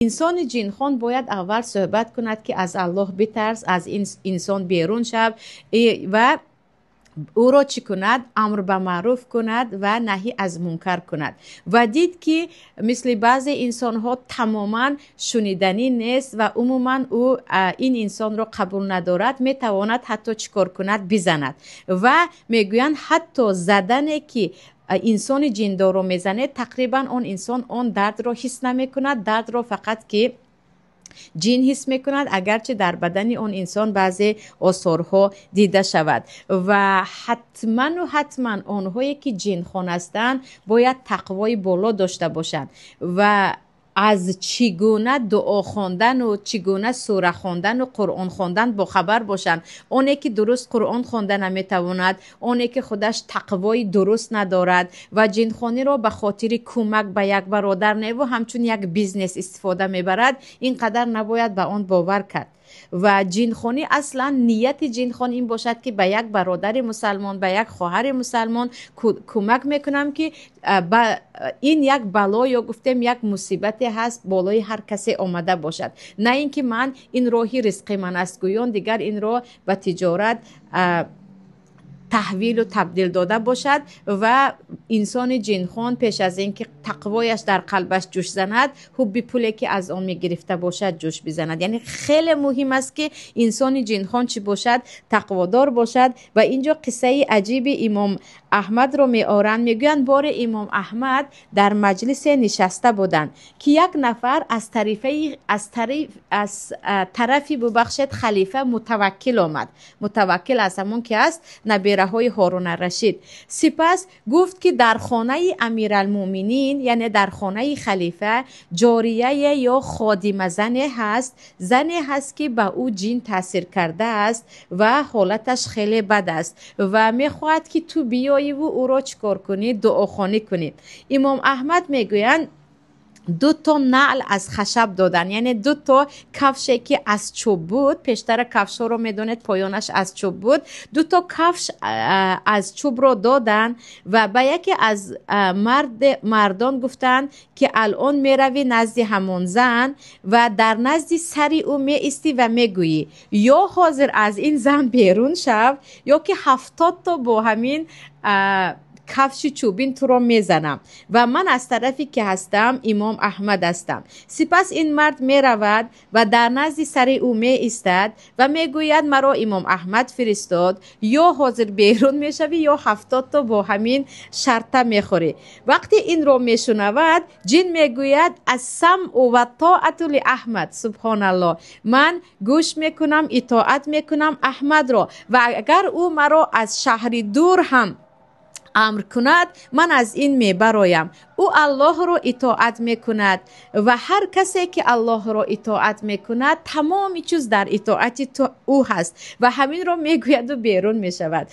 Инсони ҷинхон бояд аввал суҳбат кунад, ки аз Аллоҳ битарс, аз ин инсон берун шав ва ӯро чӣ кунад? Амр ба маъруф кунад ва наҳӣ аз мункар кунад. Ва дид, ки мисли баъзе инсонҳо тамоман шуниданӣ нест ва умуман ӯ ин инсонро қабул надорад, метавонад ҳатто чӣ кор кунад? Бизанад. Ва мегӯянд, ҳатто задане ки инсони ҷиндорро мезанед, тақрибан он инсон он дардро ҳис намекунад, дардро фақат ки ҷин ҳис мекунад, агарчи дар бадани он инсон баъзе осорҳо дида шавад. Ва ҳатману ҳатман онҳое ки ҷинхон ҳастанд, бояд тақвои боло дошта бошанд ва аз чӣ гуна дуо хондану чӣ гуна сура хондану Қуръон хондан бохабар бошанд. Оне ки дуруст Қуръон хонда наметавонад, оне ки худаш тақвои дуруст надорад ва ҷинхониро ба хотири кӯмак ба як бародар неву ҳамчун як бизнес истифода мебарад, ин қадар набояд ба он бовар кард. Ва ҷинхонӣ аслан нияти ҷинхон ин бошад, ки ба як бародари мусалмон, ба як хоҳари мусалмон кӯмак мекунам, ки ин як бало ё гуфтем як мусибате ҳаст, болои ҳар касе омада бошад, на ин ки ман ин роҳи ризқи ман аст гӯён дигар инро ба тиҷорат таҳвилу табдил дода бошад. Ва инсони ҷинхон пеш аз ин ки тақвояш дар қалбаш ҷӯш занад, ҳубби пуле ки аз он мегирифта бошад ҷӯш бизанад. Яъне хеле муҳим аст, ки инсони ҷинхон чӣ бошад? Тақводор бошад. Ва инҷо қиссаи аҷиби имом Аҳмадро меоранд. Мегӯянд, боре имом Аҳмад дар маҷлисе нишаста буданд, ки як нафар аз тарифаи аз тариф аз тарафи, бубахшед, халифа Мутаваккил омад. Мутаваккил аз ҳамон ки аст, набераҳои Ҳорун Рашид. Сипас гуфт, ки дар хонаи Амиралмӯминин, яъне дар хонаи халифа, ҷорияе ё ходимазане ҳаст, зане ҳаст, ки ба ӯ ҷин таъсир кардааст ва ҳолаташ хеле бад аст ва мехоҳад, ки ту биёиву ӯро чӣ кор кунӣ? Дуохонӣ кунӣ. Имом Аҳмад, мегӯянд, ду то наъл аз хашаб доданд, яъне ду то кафше ки аз чӯб буд. Пештара кафшҳоро медонед, поёнаш аз чӯб буд. Ду то кафш аз чӯбро доданд ва ба яке аз мардон гуфтанд, ки алон меравӣ назди ҳамон зан ва дар назди сари ӯ меистӣ ва мегӯӣ: ё ҳозир аз ин зан берун шав, ё ки 70 то бо ҳамин кафши чӯбин туро мезанам ва ман аз тарафе ки ҳастам, имом Аҳмад ҳастам. Сипас ин мард меравад ва дар назди сари ӯ меистад ва мегӯяд: маро имом Аҳмад фиристод, ё ҳозир берун мешавӣ, ё 70 то бо ҳамин шарта мехӯрӣ. Вақте инро мешунавад, ҷин мегӯяд: السمع والطاعة لأحمد. Субҳоналлоҳ, ман гӯш мекунам, итоат мекунам Аҳмадро ва агар ӯ маро аз шаҳри дур ҳам амр кунад, ман аз ин мебароям. Ӯ Аллоҳро итоат мекунад ва ҳар касе ки Аллоҳро итоат мекунад, тамоми чиз дар итоати ӯ ҳаст. Ва ҳаминро мегӯяду берун мешавад.